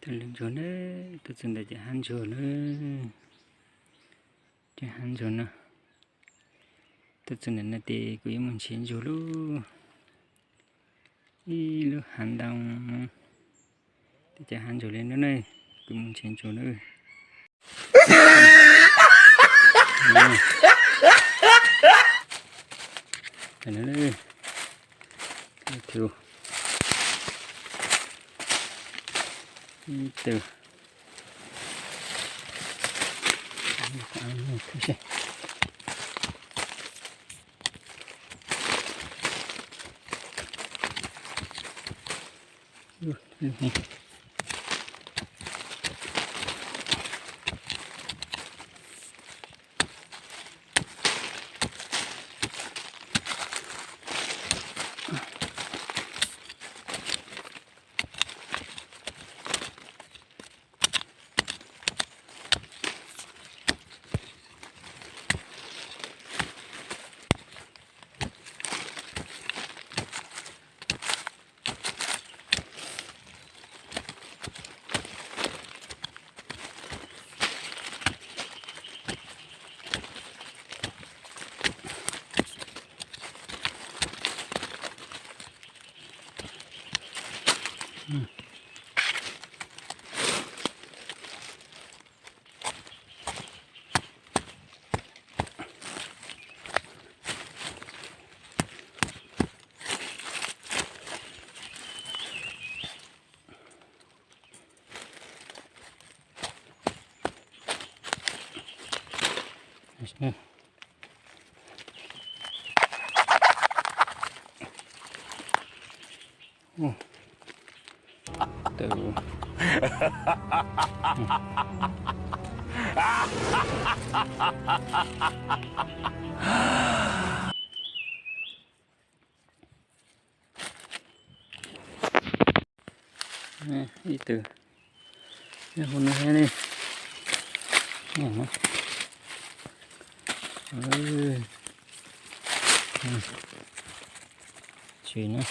Lub ntsuag na, tuaj txog ntawm cov hav ntsuag na, cov hav ntsuag no. Tuaj txog ntawm no ces kuv yuav mus nrhiav ntsuag lauj. Ib lub hav ntoo, cov hav ntsuag li no na, kuv mus nrhiav ntsuag na. Ib tug, ib tug. Ib tug, hu no thiab ne. Tsis na.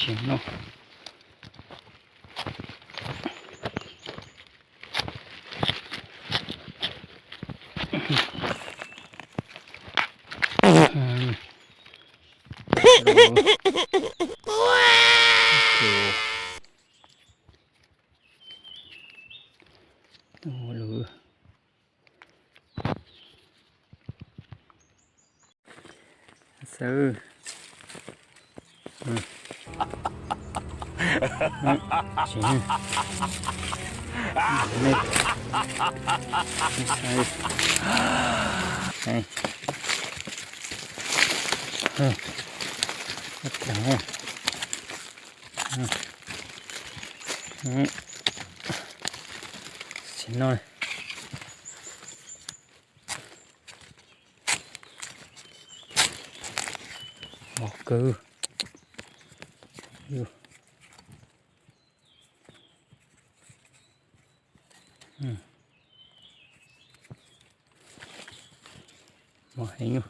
Tsis no. Xav. Tsis no. Mos kawg. Mos heev.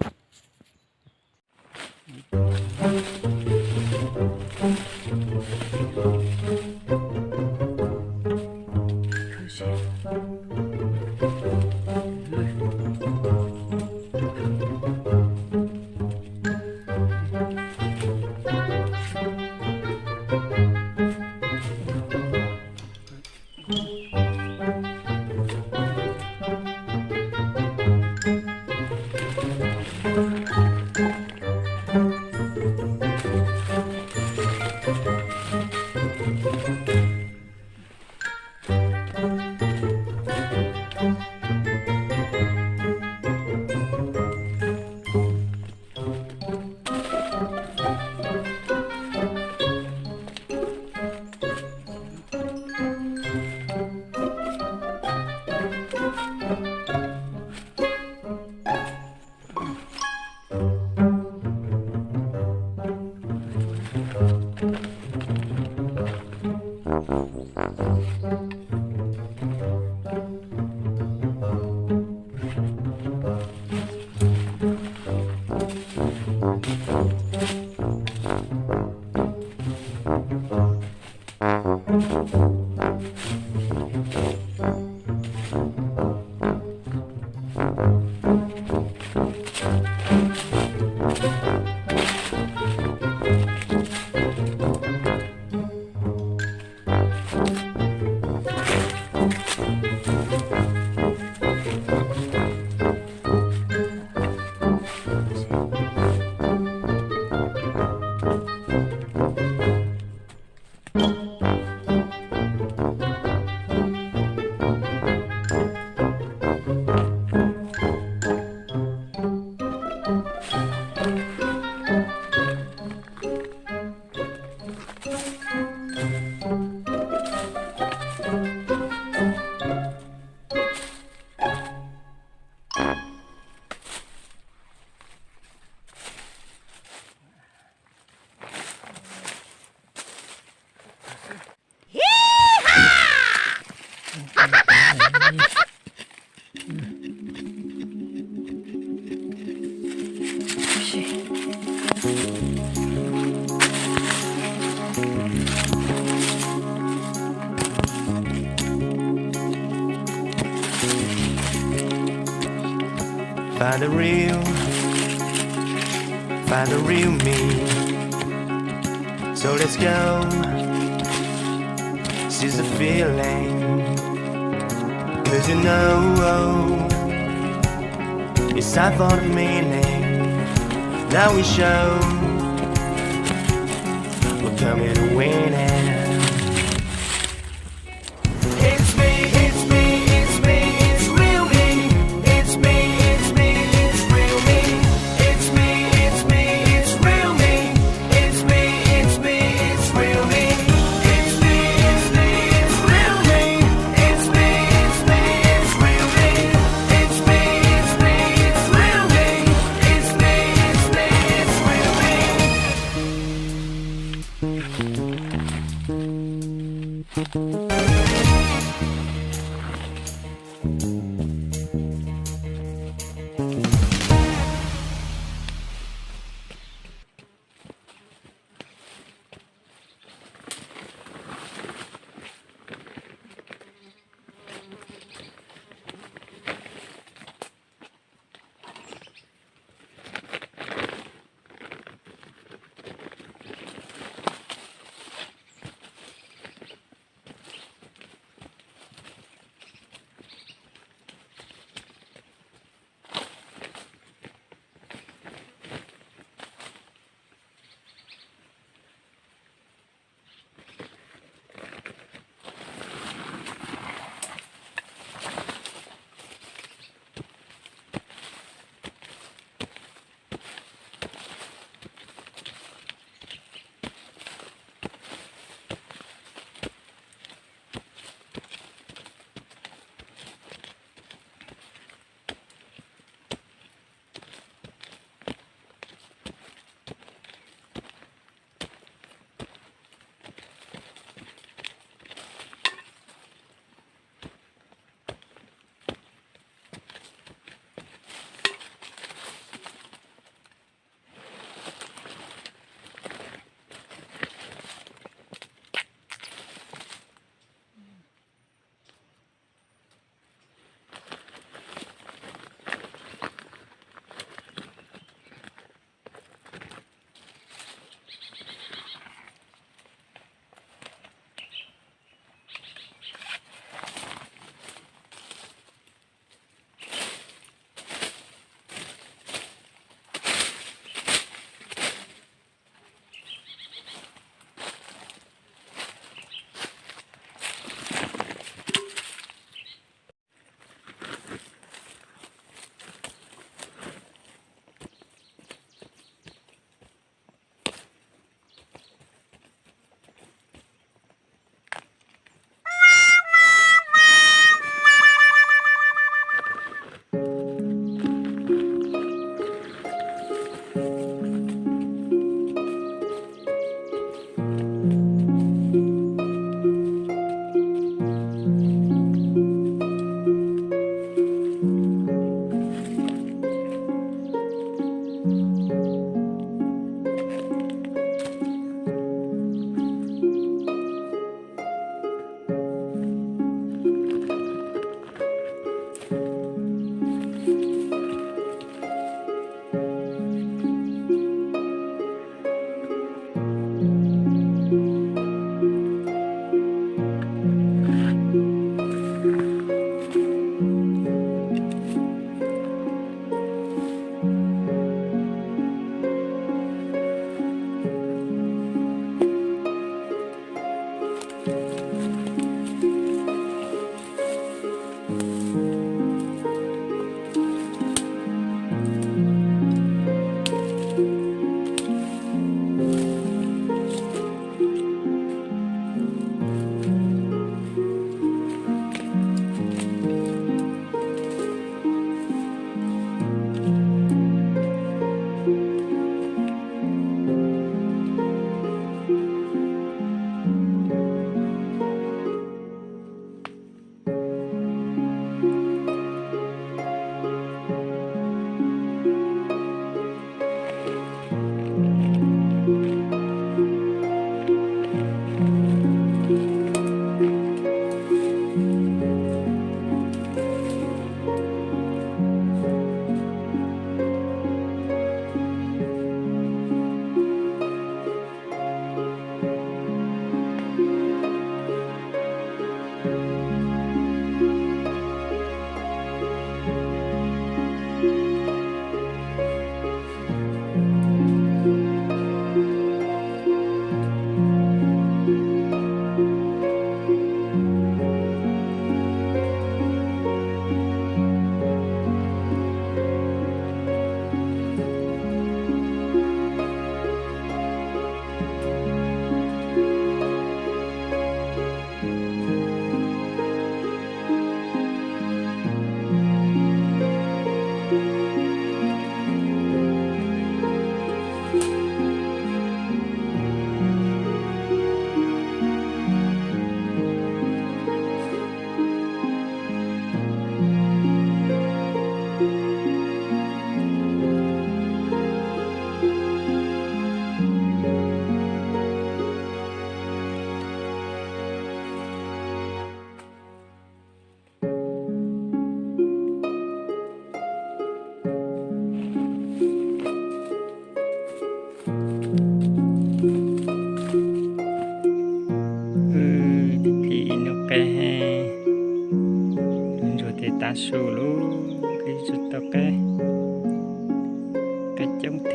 Find the real, find the real me. So let's go, seize the feeling. Cause you know, it's time for the meaning. Now we show we're coming to win it. It's me, it's me, it's me, it's real me. It's me, it's me, it's real me. It's me, it's me, it's real me. It's me, it's me, it's real me. It's me, it's me, it's real me. It's me, it's me, it's real me. It's me, it's me, it's real me. It's me, it's me, it's real me.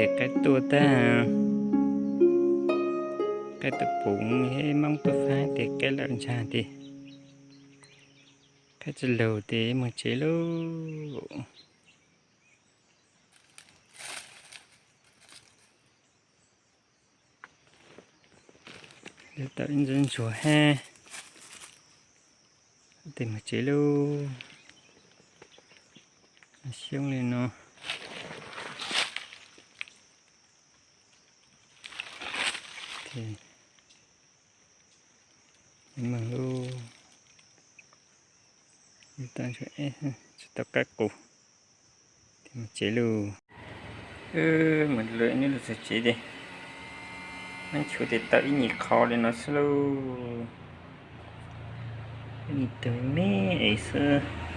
Ces qaib tuaj tag, qaib tuaj puv, Hmoob tuaj fab ces qaib lawm ntshai tias qaib tsis laug ces mus tsev lauj. Tau ib ntsuag ntsuag hab, tes mus tsev lauj. Xyoob li no. Mog lauj, tau ntsuag, tsis tau qaib qus, tes mus tsev lauj. Mus lawm ib hnub lug txug tsev ces, nab tshuav tes tau ib nyuag qho li no xwb lauj. Ib nyuag tug me me es xwb.